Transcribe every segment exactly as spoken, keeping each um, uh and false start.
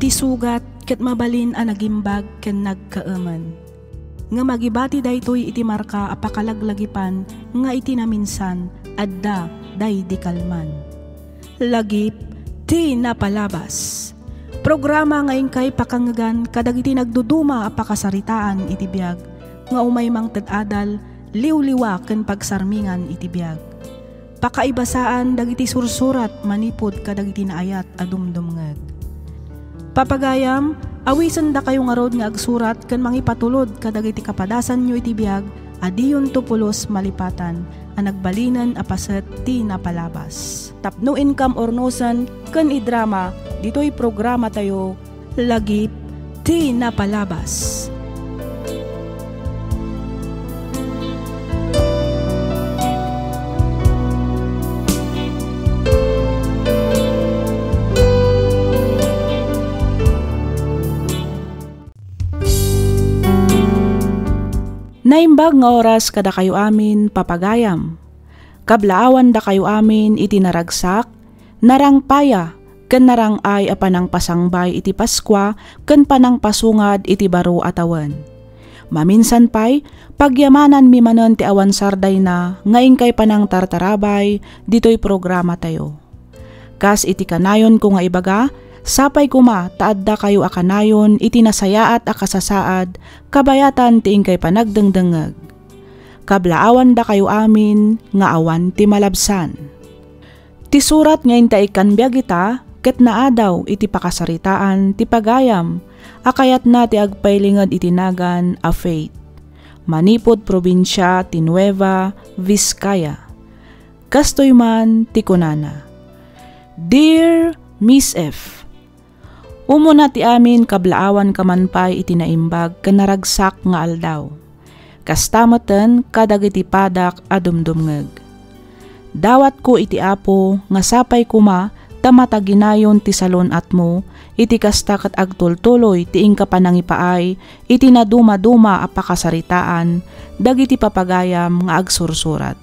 Ti sugat ket mabalin a nagimbag ken nagkaemen. Ngem agibati daytoy iti marka a pakalaglagipan nga iti naminsan, adda daydi kalman. Lagip ti napalabas. Programa nga inkay pakangngegan kadagiti nagduduma a pakasaritaan iti biag nga umay mangted adal, liwliwa ken pagsarmingan iti biag. Pakaibasaan dagiti sursurat manipud kadagiti naayat a dumdumngeg. Papagayam, awisendakayo ngarud nga agsurat ken mangipatulod kadagiti kapadasanyo iti biag a diyonto pulos malipatan a nagbalinen a paset ti napalabas. Tapno inkam urnosen ken idrama ditoy programatayo, Lagip ti Napalabas. Naimbag nga oras kadakayo amin, papagayam. Kablaawandakayo amin iti naragsak, narangpaya, ken narang-ay a panangpasangbay iti Paskua ken panangpasungad iti baro a tawen. Maminsan pay, pagyamananmi manen ti awan sardayna nga inkay panangtartarabay ditoy programatayo. Kas iti kanayonko nga ibaga, sapay koma ta addakayo a kanayon iti nasayaat a kasasaad kabayatan ti inkay panagdengdengngeg. Kablaawandakayo amin nga awan ti malabsan. Ti surat nga inta ikkan biag ita ket naadaw iti pakasaritaan ti pagayam a kayatna ti agpailinged iti nagan a Faith, manipud probinsia ti Nueva Vizcaya. Kastoy man ti kunana, "Dear Miss F, umuna ti amin kablaawanka man pay iti naimbag ken naragsak nga aldaw. Kasta metten kadagiti padak a dumdumngeg. Dawatko iti Apo nga sapay koma ta mataginayon ti salun-atmo iti kasta ket agtultuloy ti inka panangipaay iti nadumaduma a pakasaritaan dagiti papagayam nga agsursurat.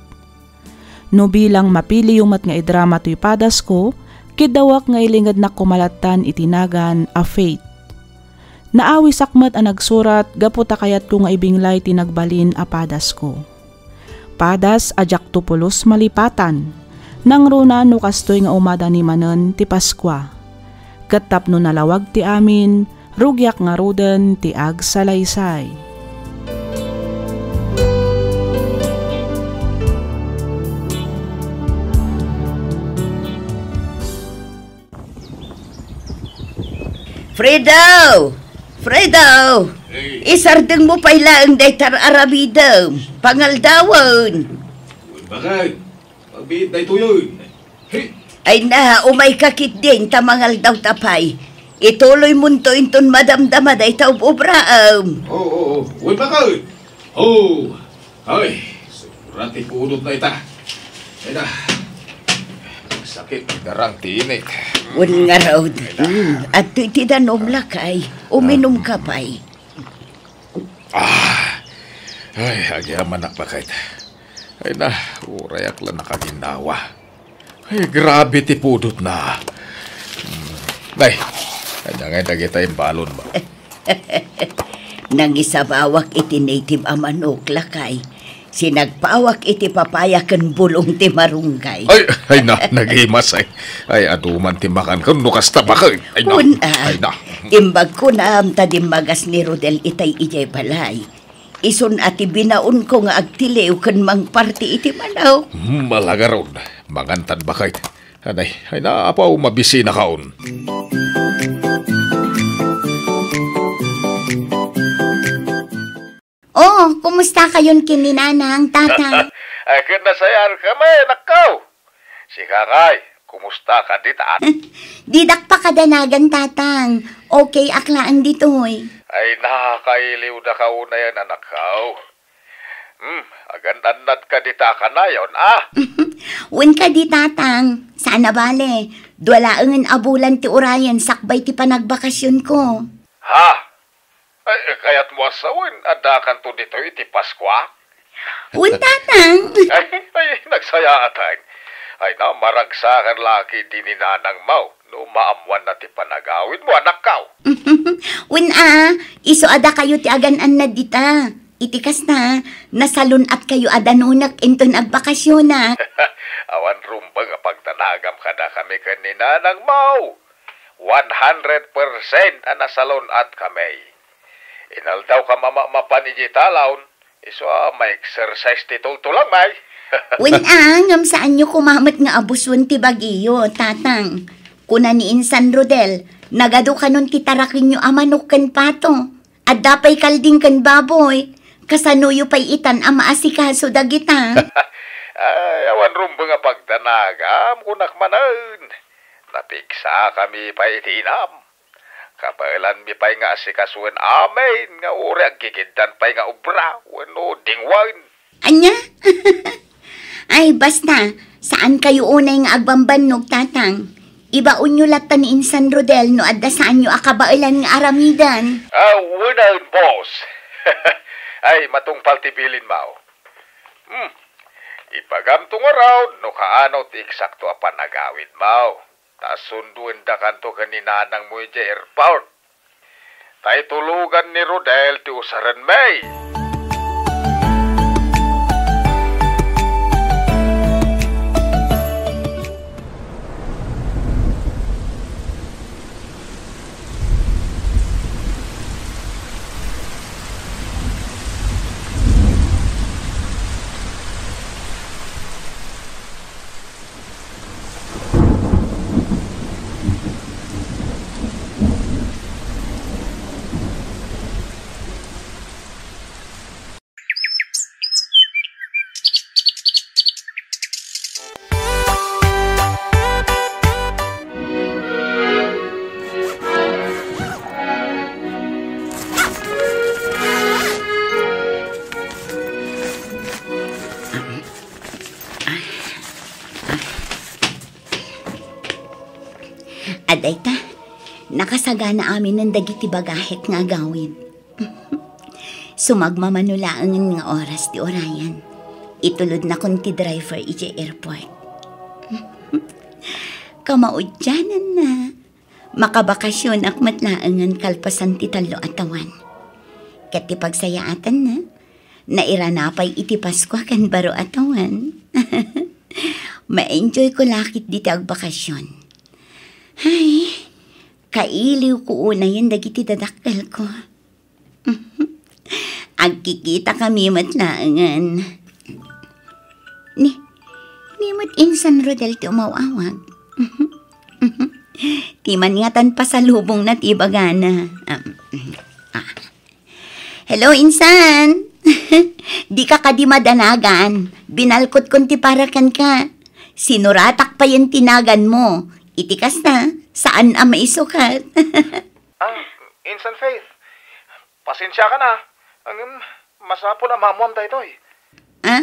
No bilang mapiliyo met nga idrama toy padasko, kiddawek nga ilingednak koma lattan iti nagan a Faith. Naawisak met a nagsurat gapu ta kayatko nga ibinglay ti nagbalin a padasko. Padas a diakto pulos malipatan, nangruna no kastoy nga umadani manen ti Paskua. Ket tapno nalawag ti amin, rugiak ngaruden ti agsalaysay." Fredo! Fredo! Hey. Isardengmo pay laeng dayta ar-aramidem. Pangaldawen. Uy, bakit? Pagbiit daytoyen. Hey. Ay na, umayka ketdin ta mangaldawta pay. Ituloymonto inton madamdama dayta ub-ubraem. Oo, oo. Uy, bakit? Oh. Ay, sobra ti pudotna ita. Ay na. Sakit ti darang ti init. Wen ngarud. Ay na. Hmm, adtoy ti danom, lakay. Uminumka pay. Ah. Ay, agyamanak, bakit? Ay na, urayak la nakaginnawa. Ay, grabe ti pudotna. Hmm. Nay, ania ngay dagita imbalonmo? Nangisabawak iti native a manok, lakay. Sinagpawak iti papaya ken bulong ti marunggay. Ay, ay na, nagimas, ay. Ay, adu man ti makan ken no kasta, bakit? Ay na. Wen, ah, ay na. Imbag kunam ta dimmagas ni Rodel itay idiay balay. Isun a ti binaonko nga agtiliw ken mangparti iti manok. Hmm, ala ngarud, mangantan, bakit? Anay, ay na, apaw, mabisinakaon. Oh, kumustakayon ken ni Nanang, Tatang? Ay, ket nasayaat kami, nakkaw. Sika ngay, kumusta ka dita? Didak pakadanagan, Tatang. Okay ak laeng ditoy. Ay, nakailiwdaka unayen, anakkaw. Hmm, agan-annadka dita kanayon, a? Wen kadi, Tatang. Saan a bale, dua laengen a bulan ti urayen sakbay ti panagbakasionko. Ha? Ay, kayatmo a sawen, addakanto ditoy iti Paskua? Wen, Tatang. Ay, ay, nagsayaatan. Ay na, maragsakan la ketdi ni nanangmo no maammoanna ti panagawidmo, anakko. Wen a, isu a dakayo ti agan-annad dita. Iti kasta, nasalun-atkayo a danunek inton agbakasionak. Awan rumbeng a pagdanagam kadakami ken ni nanangmo. One hundred percent a nasalun-atkami. Inaldawkam a mamapan idiay talon, isu a ma-exercise ti tultulongmi. Wen a, ngem saanyo koma met nga abuson ti bagiyo, Tatang. Kuna ni Insan Rodel, nagadu kanon ti tarakenyo a manok ken pato. Adda pay kalding ken baboy. Kasanoyo pay itan a maasikaso dagita? Ay, awan rumbeng a pagdanagam, kunak manen. Napigsakami pay iti inam. Kabaelanmi pay nga asikasoen amin nga uray aggigiddan pay nga obra wenno dingwen. Ania? Ay, basta, saankayo unay nga agbambannog, Tatang. Ibaonyo latta ni Insan Rodel no adda saanyo a kabaelan nga aramiden. Ah, unaen, boss. Ay, matungpal ti bilinmo. Hmm. Ibagamto ngarud no kaano ti eksakto a panagawidmo. Ta sundoendakanto ken ni nanangmo idiay airport. Ta itulogan ni Rodel ti usarenmi. Adayta, nakasagana aminen dagiti bagahek nga agawid. Sumagmamano laengen nga oras ti urayan. Itulodnakon ti driver idiay airport. Kamaudiananna, makabakasionak met laengen kalpasan ti tallo a tawen. Ket ti pagsayaatanna, nairana pay iti Paskua ken baro a tawen. Ma-enjoyko la ketdi ti agbakasion. Ay, kailiwko unayen dagiti dadakkelko. Agkikitakami met laengen. Ni, ni met Insan Rodel ti umaw-awag. Ti man ngatan pasalubongna ti ibagana. Ah, ah. Hello, Insan. Dika kadi madanagan. Binalkotkon ti para kenka. Sinuratak payen ti naganmo. Iti kasta, saan a maisukat. Ah, Insan Faith, pasensiakan a. Ngem, masapul a maammoam daytoy. Ah?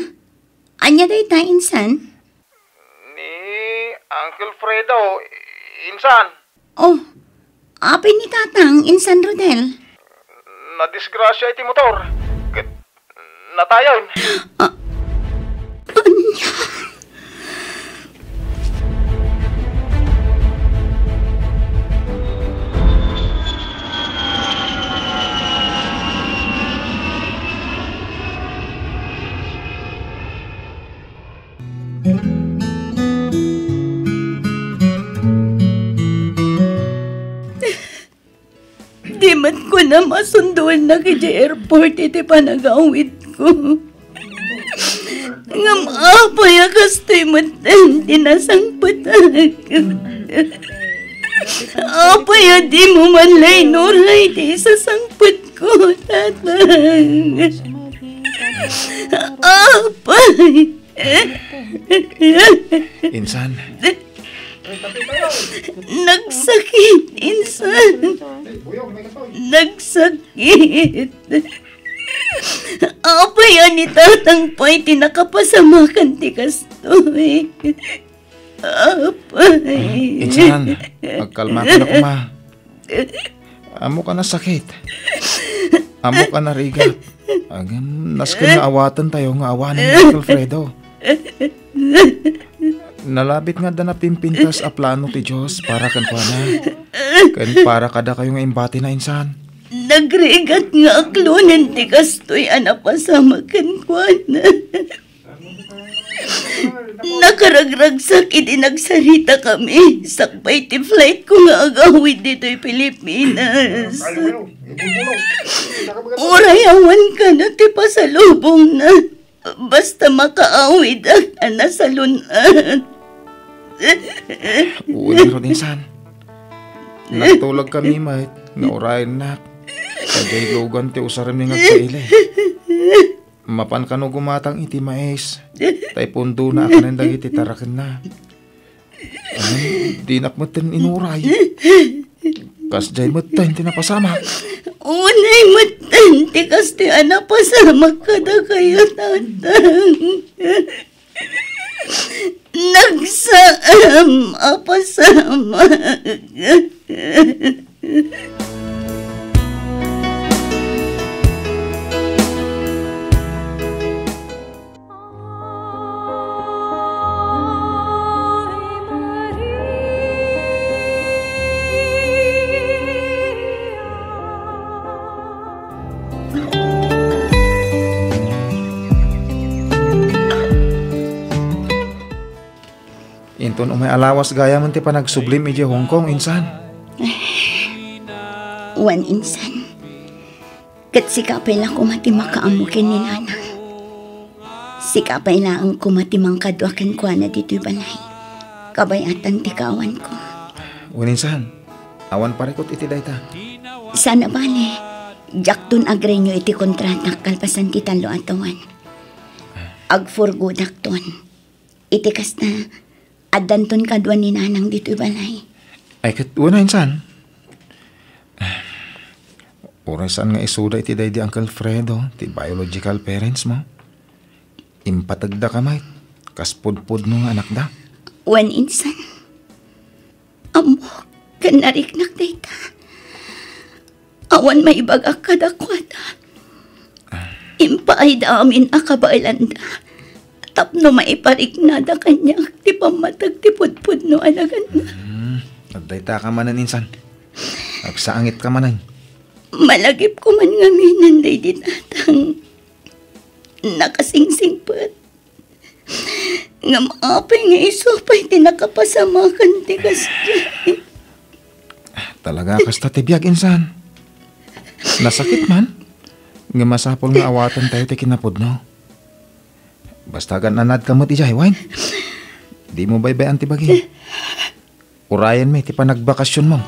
Ania dayta, Insan? Ni Uncle Fredo, Insan. Oh, apay ni Tatang, Insan Rodel? Nadisgrasia iti motor. Ket natayen. Ah, ania? Di met kunam a sundoennak idiay airport iti panagawidko. Ngem apay a kastoy metten ti nasangpetak? Apay a dimo man la inuray ti isasangpetko, Tatang? Apay? Insan. Nagsakit, Insan. Nagsakit. Apay a ni Tatang pay ti nakapasamakan ti kastoy? Apay. Insan, agkalmaka la koma. Ammok a nasakit. Ammok a narigat. Agam, nasken nga awatentayo nga awanen ni Uncle Fredo. Nalabit nga adda napimpintas a plano ti Dios para kenkuana. Ken para kadakayo nga imbatina, insan. Nagrigat nga aklonen ti kastoy a napasamak kenkuana. Nakaragragsak idi nagsaritakami sakbay ti flight ko nga agawid ditoy Pilipinas. Uray awan kano ti pasalubongna. Basta makaawidak a nasalun-an. Wen ngarud, insan. Nagtulagkami met nga urayennak. Sadiay lugan ti usarem nga agpaili. Mapan kano gumatang iti mais, ta ipundona a kanen dagiti tarakenna. Ngem dinak metten inuray. Kasdiay metten ti napasamak. Unay metten ti kastoy a napasamak kadakayo, Tatang. Nagsaan a pasamak. Inton umay a lawas gayamen ti panagsublim idiay Hong Kong, insan. Wen, insan. Ket sika pay la koma ti makaammo ken ni Nanang. Sika pay laeng koma ti mangkadua kenkuana ditoy balay. Kabay-atan ti kaawanko. Wen, insan. Awan parikut iti dayta. Saan a bale, diakton agrenyo iti kontratak kalpasan ti tallo a tawen. Agfurgodakton. Iti kasta, addanton kadua ni Nanang ditoy balay. Ay, ket wen, insan. Uray saan nga isuda iti daydi Uncle Fredo, ti biological parents mo. Impategda ka met, kas pudpudno nga anakda. Wen, insan. Ammok ken nariknak dayta. Awan maibagak kadakuada. Impaayda amin a kabaelanda tapno maipariknada kaniak ti pammateg ti pudpudno a naganna. Hmm, adda ita ka manen, insan. Agsangit ka manen. Malagipko man ngaminen daydi, Tatang. Nakasingsingpet. Ngem apay nga isu pay ti nakapasamakan ti kasdiay? Talaga kasta ti biag, insan. Nasakit man. Ngem masapul nga awaten tayo ti kinapudno. Basta agan-anad ka met idiay, wen. Dimo baybay-an ti bagi. Urayenmi ti panagbakasionmo.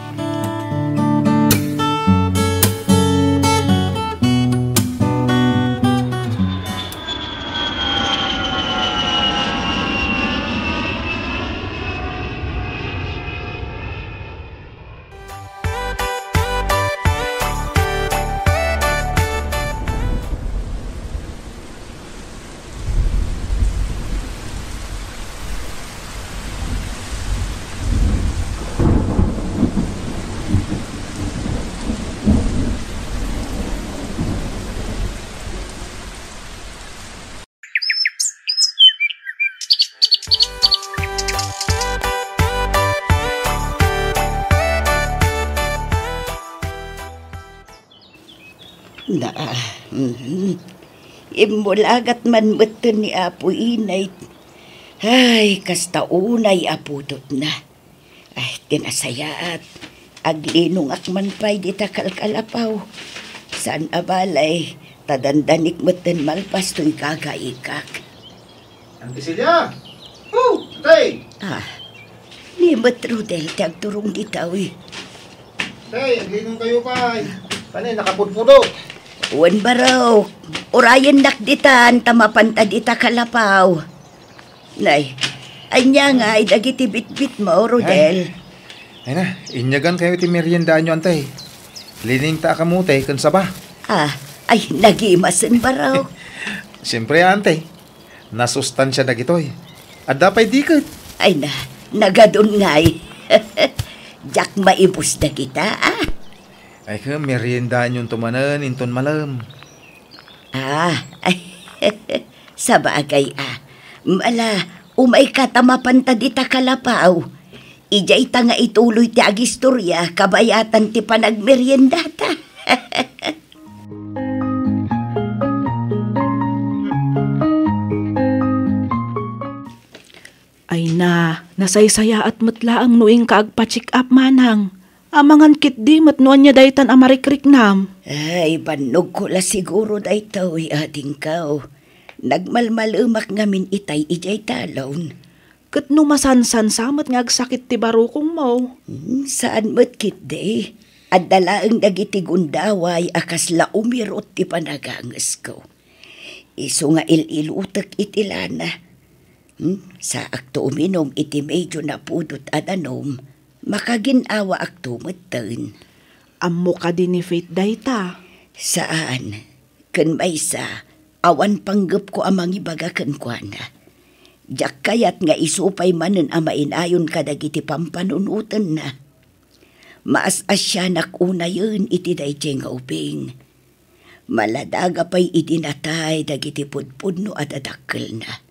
Na, mhm. Immulagat man metten ni Apo Inay. Ay, kasta unay a pudotna. Ay, ti nasayaat, aglinongak man pay dita kalkalapaw. Saan a balay, ta dandanik metten malpas toy gagaikak. Auntie Celia! Oh, Tay! Ah, ni met Rodel ti agturong dita, uy. Tay, aglinong kayo pay. Panay, nakapudpudot. Wen, barok. Urayennak ditan, ta mapanta dita kalapaw. Nay, ania ngay dagiti bitbitmo, Rodel? Ay na, inyagan kayo ti meriendaanyo, Antay. Liningta a kamote ken saba. Ah, ay, nagimasen, barok. Siyempre, Antay. Nasustansia dagitoy. Adda pay diket. Ay na, nagadun ngay. Diak maibus dagita, ah. Ay, ken meriendaanyo to manen inton malem. Ah, ay, sabagay, ah. Ala, Umayka ta mapanta dita kalapaw. Idiayta nga ituloy ti agistoria kabayatan ti panagmeriendata. Ay na, nasaysayaat met laeng no inka agpa-check up, manang. Amangan ketdi met no ania daytan a marikriknam. Ay, bannogko la siguro daytoy, adingko. Nagmalmalemak ngamin itay idiay talon. Ket no masansan sa met nga agsakit ti barukongmo? Hmm, saan met ketdi. Adda laeng dagiti gundaway a kasla umirot ti panagangesko. Isu nga il-ilutek iti lana. Hmm, saakto uminum iti medio napudot a danum, makagin-awaakto metten. Ammo kadi ni Faith dayta? Saan. Ken maysa, awan panggepko a mangibaga kenkuana. Diak kayat nga isu pay manen a mainayon kadagiti pampanunotenna. Maas-asianak unayen iti daydiay nga ubing. Maladaga pay idi natay dagiti pudpudno a dadakkelna.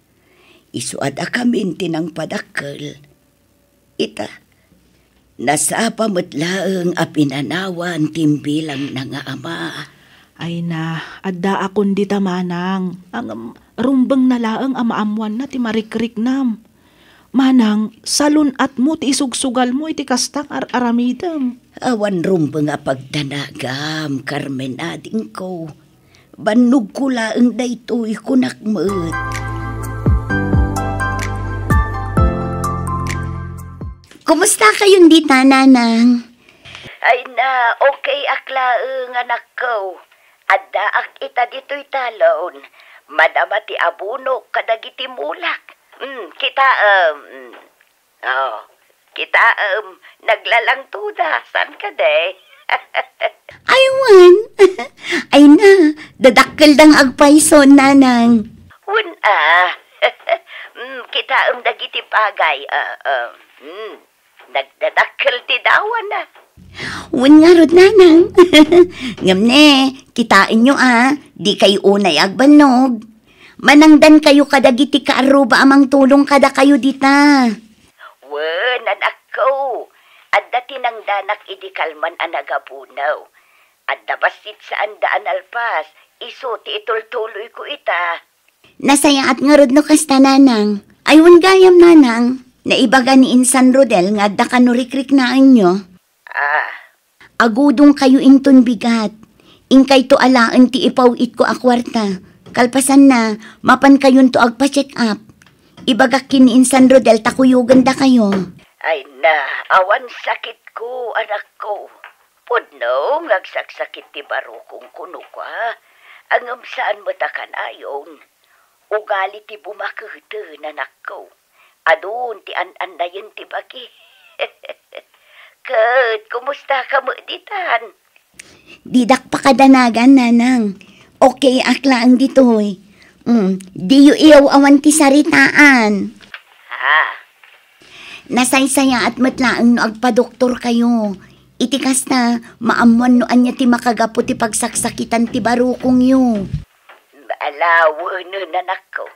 Isu a dakamin ti nangpadakkel. Ita, nasapa met laeng a pinanawan ti imbilangna nga ama. Ay na, addaakon dita, manang. Ngem rumbengna laeng a maammoanna ti marikriknam. Manang, salun-atmo ti isugsugalmo iti kasta nga ar-aramidem. Awan rumbeng a pagdanagam, Carmen, adingko. Bannogko laeng daytoy, kunak met. Kumusta kayon dita, nanang? Ay na, okay ak laeng, anakko. Addaak ita ditoy talon. Madama ti abunok kadagiti mulak. Mm, kitaem. Mm. Oh, kitaem, naglalangtoda, saan kadi? Ay, wen. Ay na, dadakkelda nga agpayso, nanang. Wen, a. Mm, kitaem dagiti pagay, a, a. Mm, nagdadakkel ti dawana. Wen ngarud, nanang. Ngem ne, kitaenyo, a, dikayo unay agbannog. Manangdankayo kadagiti kaarruba a mangtulong kadakayo dita. Wen, anakko, adda ti nangdanak idi kalman a nagabuno. Adda bassit saanda a nalpas, isu ti itultuloyko ita. Nasayaat ngarud no kasta, nanang. Ay, wen gayam, nanang. Naibaga ni Insan Rodel nga adda kano rikriknaenyo. Ah. Agudongkayo inton bigat. Inkayto alaen ti ipaw-itko a kuarta. Kalpasanna, mapankayonto agpa-check up. Ibagak ken ni Insan Rodel ta kuyogandakayo. Ay na, awan sakitko, anakko. Pudno nga agsaksakit ti barukongko no kua. Ngem saan met a kanayon. Ugali ti bumaketen, anakko. Adun ti an-annayen ti bagi. Ket, kumusta ka met ditan? Didak pakadanagan, nanang. Okay ak laeng ditoy. Mm, diyo iyaw-awan ti saritaan. Ha? Nasaysayaat met laeng no agpadoktorkayo. Iti kasta, maammoan no ania ti makagapu ti pagsaksakitan ti barukongyo. Ala, wen, anakko.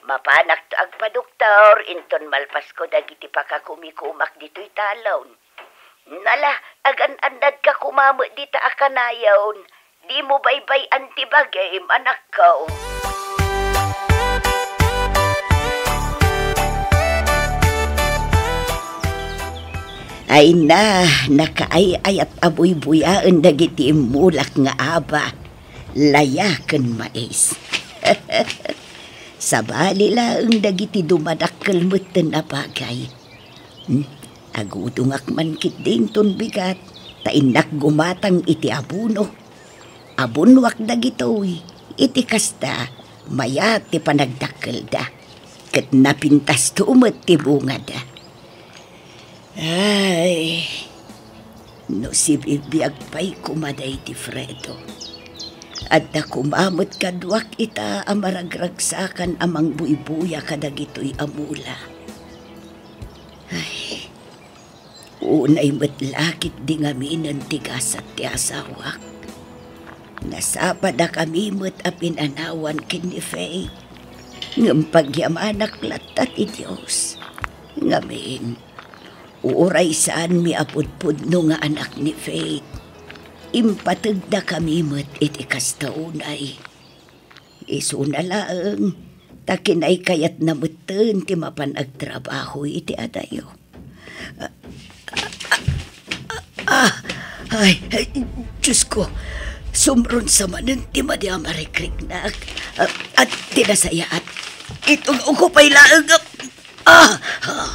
Mapanakto agpadoktor, inton malpasko dagiti pakakumikumak ditoy talon. Nala, agan-annadka koma met dita a kanayon. Dimo baybay-an ti bagim, anakko. Ay na, nakaay-ayat a buybuyaen dagiti immulak nga aba, laya ken mais. Sabali laeng dagiti dumadakkel metten a bagay. Hmm, agudongak man ketdi inton bigat, ta innak gumatang iti abono. Abonoak dagitoy, iti kasta, mayat ti panagdakkelda. Ket napintasto met ti bungada. Ay, no sibibiag pay koma daydi Fredo. Adda koma met kaduak ita a maragragsakan a mangbuybuya kadagitoy a mula. Ay, unay met la ketdi ngaminen ti gasat ti asawak. Nasapadakami met a pinanawan ken ni Faye. Ngem pagyamanak latta ti Dios. Ngamin, uray saanmi a pudpudno nga anak ni Faith, impategda kami met iti kasta unay. Isuna laeng, ta kinaykayatna metten ti mapan agtrabaho iti adayo. Ah, ay, ay, Diyos ko, sumrunsa manen ti madi a marikriknak. Ah, at ti nasayaat, itulog ko pay laeng. Ah, ah.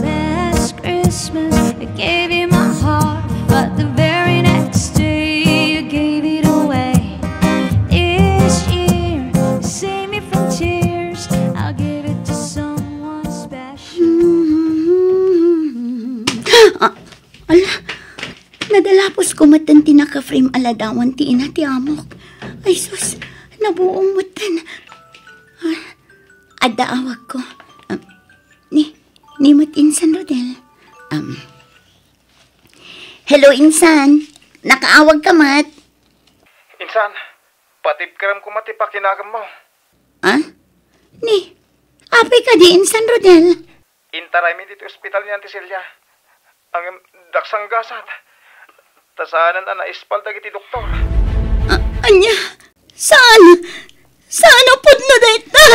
Last Christmas, I gave you my heart, but the very next day, you gave it away. This year, save me from tears, I'll give it to someone special. Ah, ala, nadalapos ko met ti naka-frame a ladawan ti ina ti amok. Ay sus, nabuong met. Ah, adda awagko. Ah, ni, ni met insan, Rodel. Um, hello, insan. Nakaawag ka met? Insan, patibkerem koma ti pakinagemmo. Ah? Ni, apay kadi insan, Rodel? Intaraymi ditoy ospital ni Auntie Celia. Ngem daksanggasat. Ta saanen a naispal dagiti doktor. A-, ania? Saan? Saan a pudno dayta?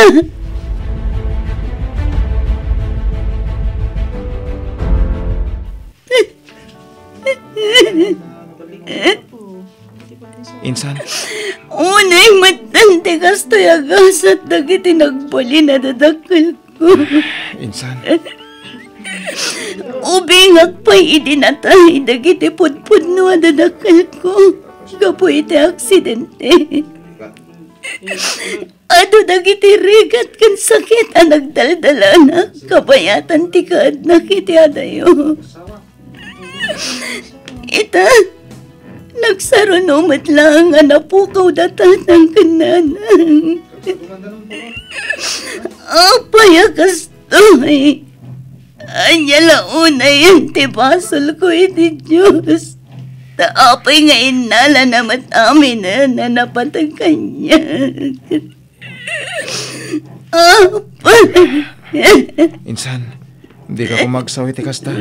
Insan. Unay met ti kastoy a gasat dagiti nagbalin a dadakkelko. Insan. Ubingak pay idi natay dagiti pudpudno a dadakkelko gapu iti aksidente. Adu dagiti rigat ken sakit a nagdaldalanak kabayatan ti kaadnak iti adayo. Ita, nagsaruno met laeng a napukaw da tatang ken nanang. Apay a kastoy? Ania la unayen ti basolko iti Dios? Ta apay nga innalana met aminen a napateg kaniak? Apay. Insan, dika koma agsaw iti kasta.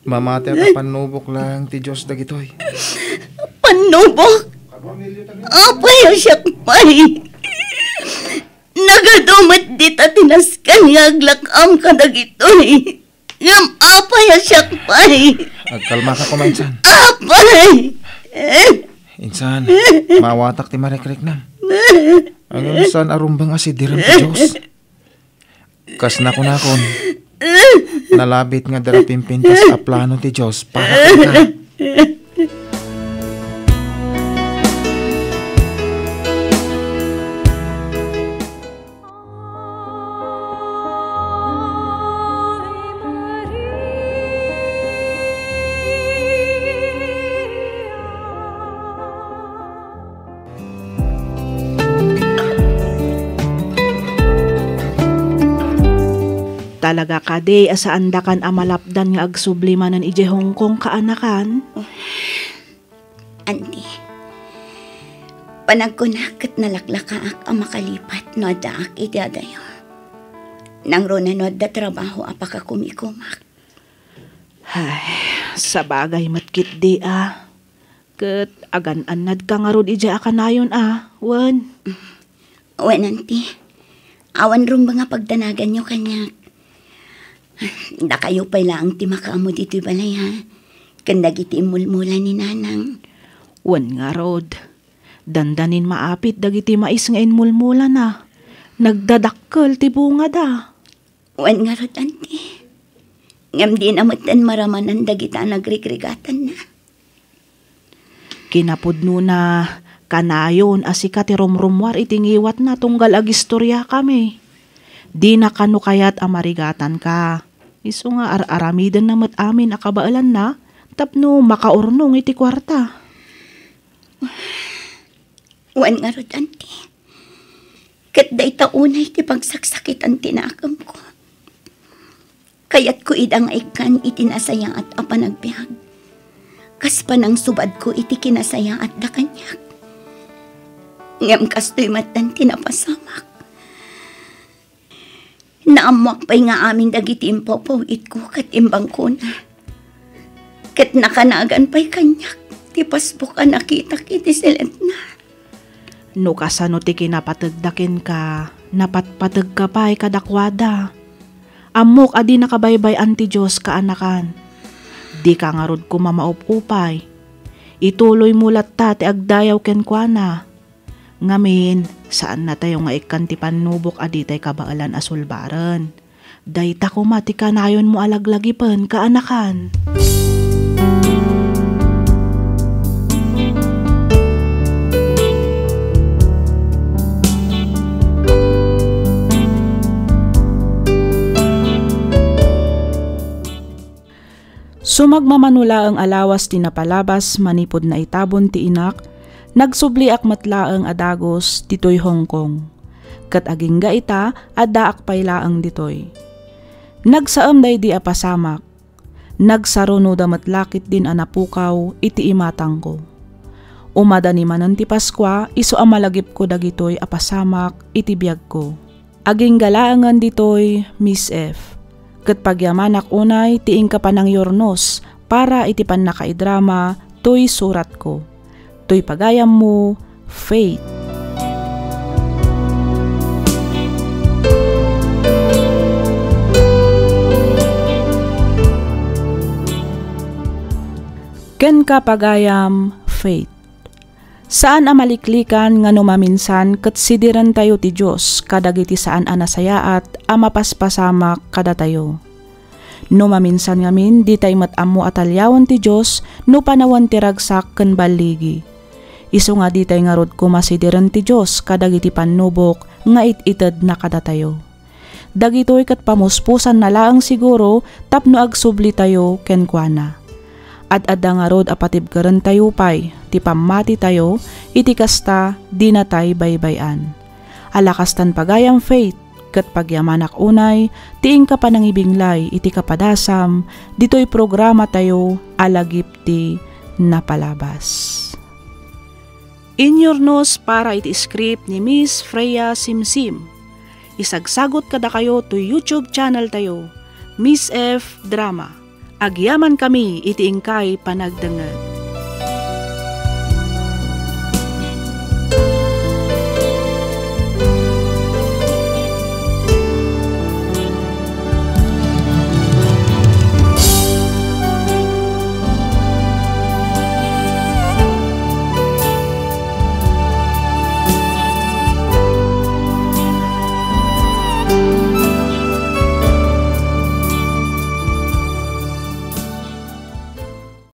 Mamati a pannubok laeng ti Dios dagitoy. Pannubok? Apay a siak pay? Nagadu met dita ti nasken nga aglak-am kadagitoy. Ngem apay a siak pay? Agkalmaka koma, insan. Apay! Insan, maawatak ti marikriknam. Ngem saan a rumbeng a sidirem ti Dios. Kas nakunakon, nalabit nga adda pimpintas a plano ti Dios para kenka. Talaga kadi a saandakan a malapdan nga agsubli manen idiay Hong Kong, kaanakan? Anti, panagkunak ket nalaklakaak a makalipat no addaak iti adayo. Nangruna no adda trabaho a pakakumikumak. Ay, sabagay met ketdi a. Ket agan-annadka ngarud idiay a kanayon a, wen? Wen, anti. Awan rumbeng a pagdanaganyo kaniak. Dakayo pay laeng ti makaammo ditoy balay, ha? Ken dagiti immulmula ni nanang. Wen ngarud, dandanin maapit dagiti mais nga immulmulana. Nagdadakkel ti bungada. Wen ngarud, anti. Ngem dina metten maramanan dagita a nagrigrigatanna. Kinapudnona, kanayon a sika ti rumrummuar iti ngiwatna tunggal agistoriakami. Dina kano kayat a marigatanka. Isu nga ar-aramidenna met amin a kabaelanna tapno makaurnong iti kuarta. Wen ngarud, anti. Ket dayta unay ti pagsaksakitan ti nakemko. Kayatko ida nga ikkan iti nasayaat a panagbiag. kas panangsubadko iti kinasayaatda kaniak. Ngem kastoy met ti napasamak. Naammoak pay nga amin dagiti impawpawitko ket imbangkona. Ket nakanagan pay kaniak ti pasbuk a nakitak iti siletna. No kasano ti kinapategda kenka, napatpategka pay kadakuada. Ammok a di nakabaybay-an ti Dios, kaanakan. Dika ngarud koma maup-upay. Ituloymo latta ti agdayaw kenkuana. Ngamin, saannatayo nga ikkan ti pannubok a ditay kabaelan a sulbaren. Dayta koma ti kanayonmo a laglagipen, kaanakan. Sumagmamano laeng a lawas ti napalabas manipud naitabon ti inak, nagsubliak met laeng a dagus ditoy Hong Kong. Ket agingga ita, addaak pay laeng ditoy. Nagsaem daydi a pasamak. Nagsarunoda met la ketdin a napukaw iti imatangko. Umada ni manen ti Paskua, isu a malagipko dagitoy a pasamak iti biagko. Agingga laengen ditoy, Miss F. Ket pagyamanak unay ti inka panangyurnos para iti pannakaidrama toy suratko. Toy pagayammo, Faith. Kenka pagayam, Faith. Saan a maliklikan nga no maminsan ket sidirentayo ti Dios kadagiti saan a nasayaat a mapaspasamak kadatayo. No maminsan ngamin, ditay met ammo a taliawen ti Dios no panawen ti ragsak ken balligi. Isu nga ditay ngarud koma sidiren ti Dios kadagiti pannubok nga it-itedna kadatayo. Dagitoy ket pamuspusanna laeng siguro tapno agsublitayo kenkuana. Ad-adda ngarud a patibkerentayo pay ti pammatitayo, iti kasta, dinatay baybay-an. Ala kastan pagayam, Faith, ket pagyamanak unay ti inka panangibinglay iti kapadasam ditoy programatayo a Lagip ti Napalabas. Inyurnos para iti script ni Miss Freya Simsim. Isagsagot kadakayo toy YouTube channel tayo, Miss F Drama. Agyamankami iti inkay panagdengngeg.